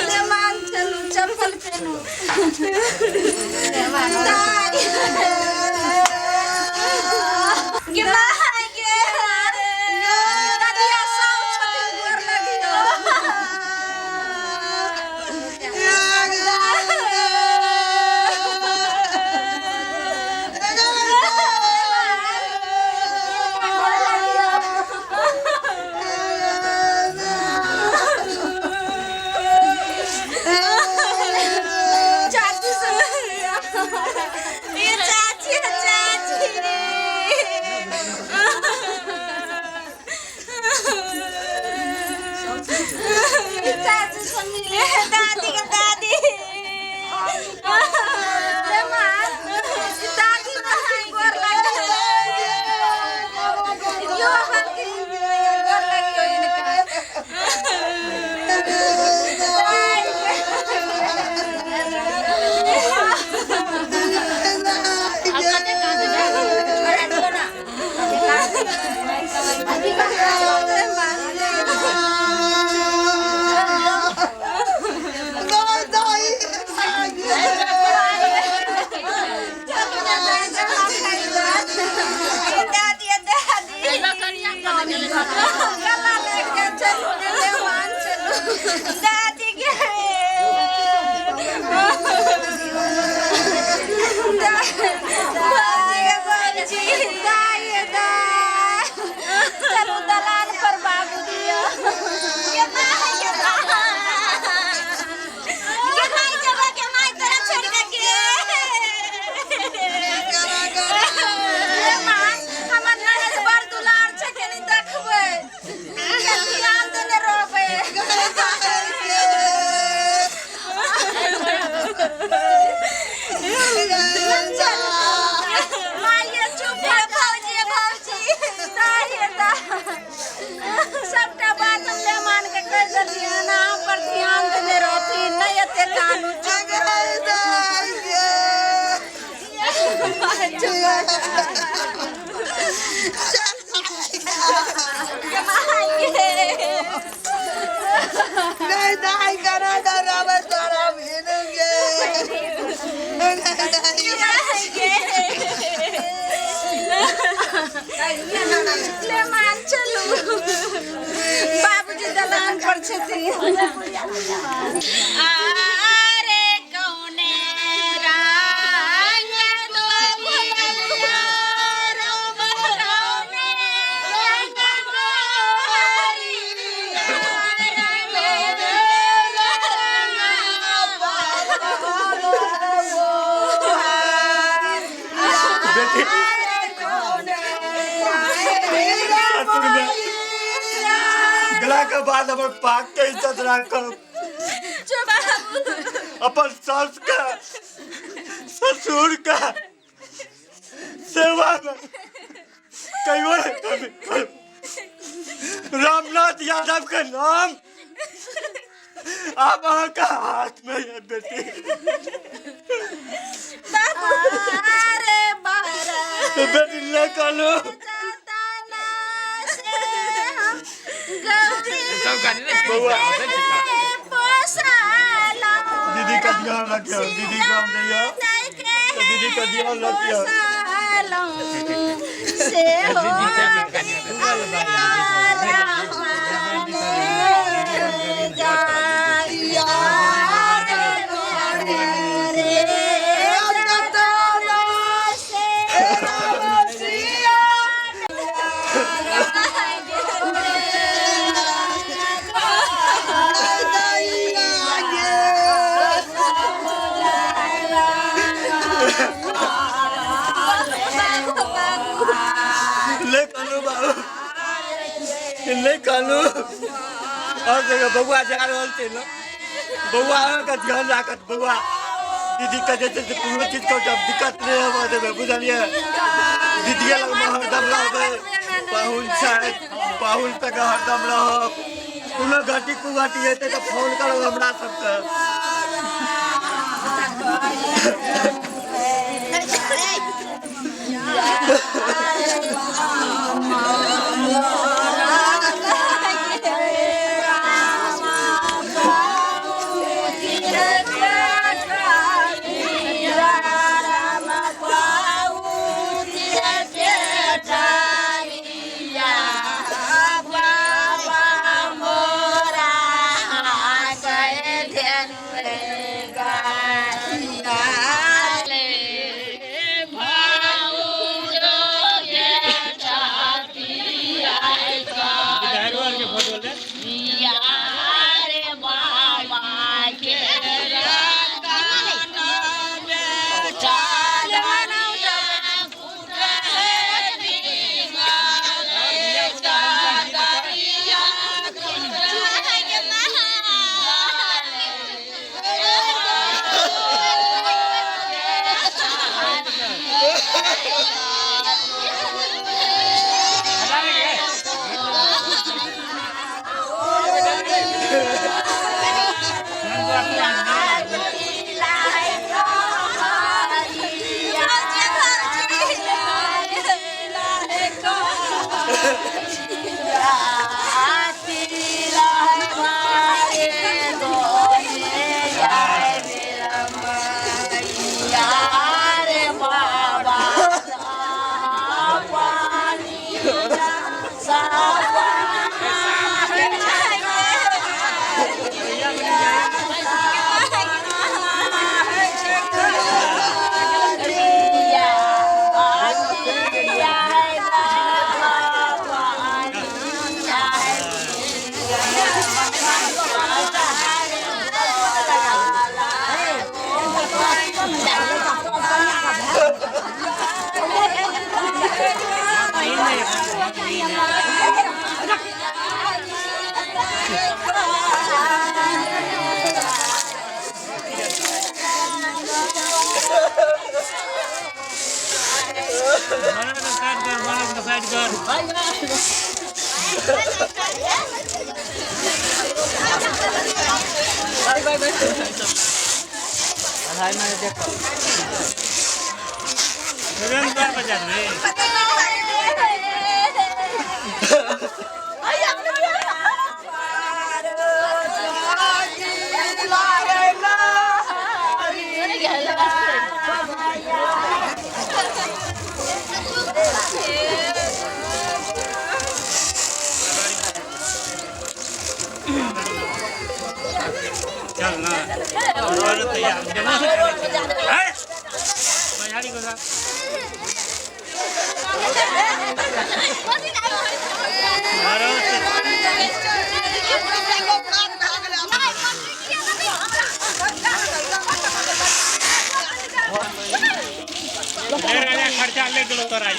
मेहमान चलू चप्पल पेनू गे माय गे दादिया सब छथिन गोर लगियो। चाची से ये चाची है चाची। चाची से मिले दादी के दादी दादी गोर लगे यो हल्की गोर लगियो इनका। दादी दादी गला लग जाए चलू मेहमान चलू दादी के बाबूजी दाई दाई चलू दलान पर बाबू दिया के माय के के माय जब के माय तोरा छोड़ के के माय हमर ननद बड़ दुलार छै कनी देखबै के ध्यान देने रहबै। माये चुप भऽ भौजी भौजी दाइ दा सबटा बात हम मेहमान के कहि देलियनि अहाँ पर ध्यान देने रहथिन नहि एते कानू चुप मेहमान चलू बाबूजी दलान पर छथिन। अरे कौने रंग दोहिया राम कौने रंग गोरिया रंग बेटी ससुर में गला के बाद हमर पाक के इज्जत राखब अपन सास के ससुर के सेवा में कहियो नहीं कमी करब। रामनाथ यादव के नाम आब अहाँके हाथ में है बेटी। अरे बारा तो बेटी नहीं कहलू बउआ दीदी का ध्यान रखियो दीदी को हम दैयो तो दीदी का ध्यान रखियो। से हो ले कानू बाबू ले कानू। आओर जगह बौआ जा रहल छै ने, बौआ अहाँके ध्यान राखत। बौआ दीदीके जे छै से कोनो चीजके दिक्कत नहि होबऽ देबै, बुझलियै? दीदीए लगमे हरदम रहबै, पाहुन छथि, पाहुन तक हरदम रहब। कोनो घटी कुघटी हेतै तऽ फोन करब हमरा सबके। खर्चा ले गेलो तोरा।